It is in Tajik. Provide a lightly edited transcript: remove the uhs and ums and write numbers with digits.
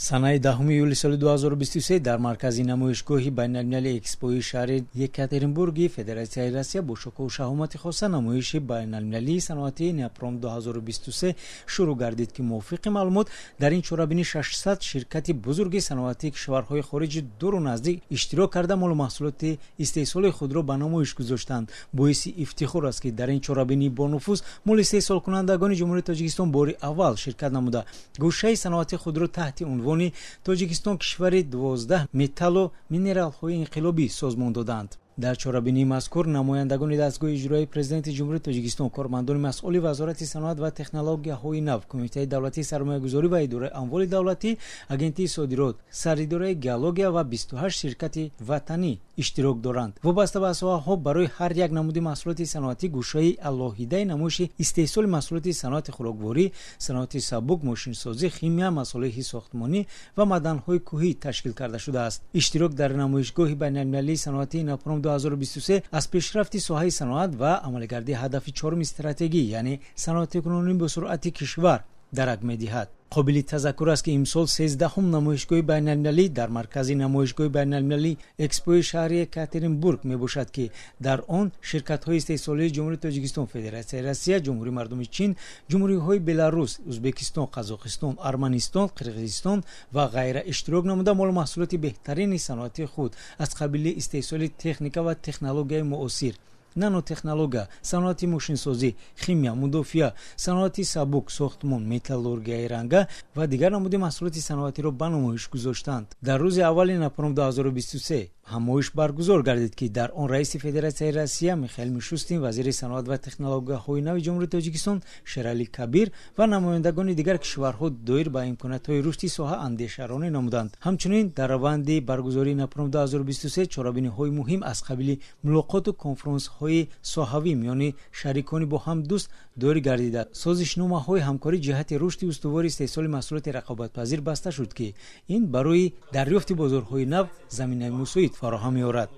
Санаи 10 июли соли 2023 дар маркази намоишгоҳи байналмилалии Экспои шаҳри Екатеринбурги Федератсияи Россия бо шукӯҳу шаҳомати хоса намоиши байналмилалии саноатии Иннопром 2023 шурӯъ гардид, ки мувофиқи маълумот дар ин чорабинӣ 600 ширкати бузурги саноатии кишварҳои хориҷи дуру наздик иштирок карда, молу маҳсулоти истеҳсоли худро ба намоиш гузоштанд. Боиси ифтихор аст, ки дар ин чорабинии бонуфуз моли истеҳсолкунандагони Ҷумҳурии Тоҷикистон бори аввал ширкат намуда, гӯшаи саноати худро таҳти унвони «Тоҷикистон — кишвари 12 металлу минералҳои инқилобӣ» созмон доданд. Дар чорабинии мазкур намояндагони дастгоҳи иҷроии Президенти Ҷумҳурии Тоҷикистон, кормандони масъули Вазорати саноат ва технологияҳои нав, Кумитаи давлатии сармоягузорӣ ва идораи амволи давлатӣ, Агентии содирот, Саридораи геология ва 28 ширкати ватанӣ иштирок доранд. Вобаста ба соҳаҳо барои ҳар як намуди маҳсулоти саноатӣ гӯшаи алоҳидаи намоиши истеҳсоли маҳсулоти саноати хӯрокворӣ, саноати сабук, мошинсозӣ, химия, масолеҳи сохтмонӣ ва маъданҳои кӯҳӣ ташкил карда шудааст. Иштирок дар намоишгоҳи байналмилалии саноатии Иннопром 2023 аз пешрафти соҳаи саноат ва амалигардии ҳадафи чоруми стратегӣ, яъне саноатикунонӣ бо суръати кишвар, дарак медиҳад. Қобили тазаккур аст, ки имсол 13-ҳум намоишгоҳи байналмилалӣ дар маркази намоишгоҳи байналмилалӣ Экспои шаҳри Екатеринбург мебошад, ки дар он ширкатҳои истеҳсолии Ҷумҳурии Тоҷикистон, Федератсияи Россия, Ҷумҳурии Мардуми Чин, ҷумҳуриҳои Беларус, Ӯзбекистон, Қазоқистон, Арманистон, Қирғизистон ва ғайра иштирок намуда, молу маҳсулоти беҳтарини саноати худ аз қабили истеҳсоли техника ва технологияи муосир, нанотехнология, саноати мошинсозӣ, химия, мудофиа, саноати сабук, сохтмон, металлургияи ранга ва дигар намуди маҳсулоти саноатиро ба намоиш гузоштанд. Дар рӯзи аввали Иннопром 2023 ҳамоиш баргузор гардид, ки дар он раиси Федератсияи Россия Михаил Мишустин, вазири саноат ва технологияҳои нави Ҷумҳурии Тоҷикистон Шералӣ Кабир ва намояндагони дигар кишварҳо доир ба имкониятҳои рушди соҳа андешаронӣ намуданд. Ҳамчунин дар раванди баргузории Иннопром 2023 чорабиниҳои муҳим аз қабили мулоқоту конфронсҳои соҳавӣ миёни шарикони бо ҳам дӯст доир гардида, созишномаҳои ҳамкорӣ ҷиҳати рушди устувори истеҳсоли маҳсулоти рақобатпазир баста шуд, ки ин барои дарёфти бозорҳои нав заминаи мусоид фароҳам меорад.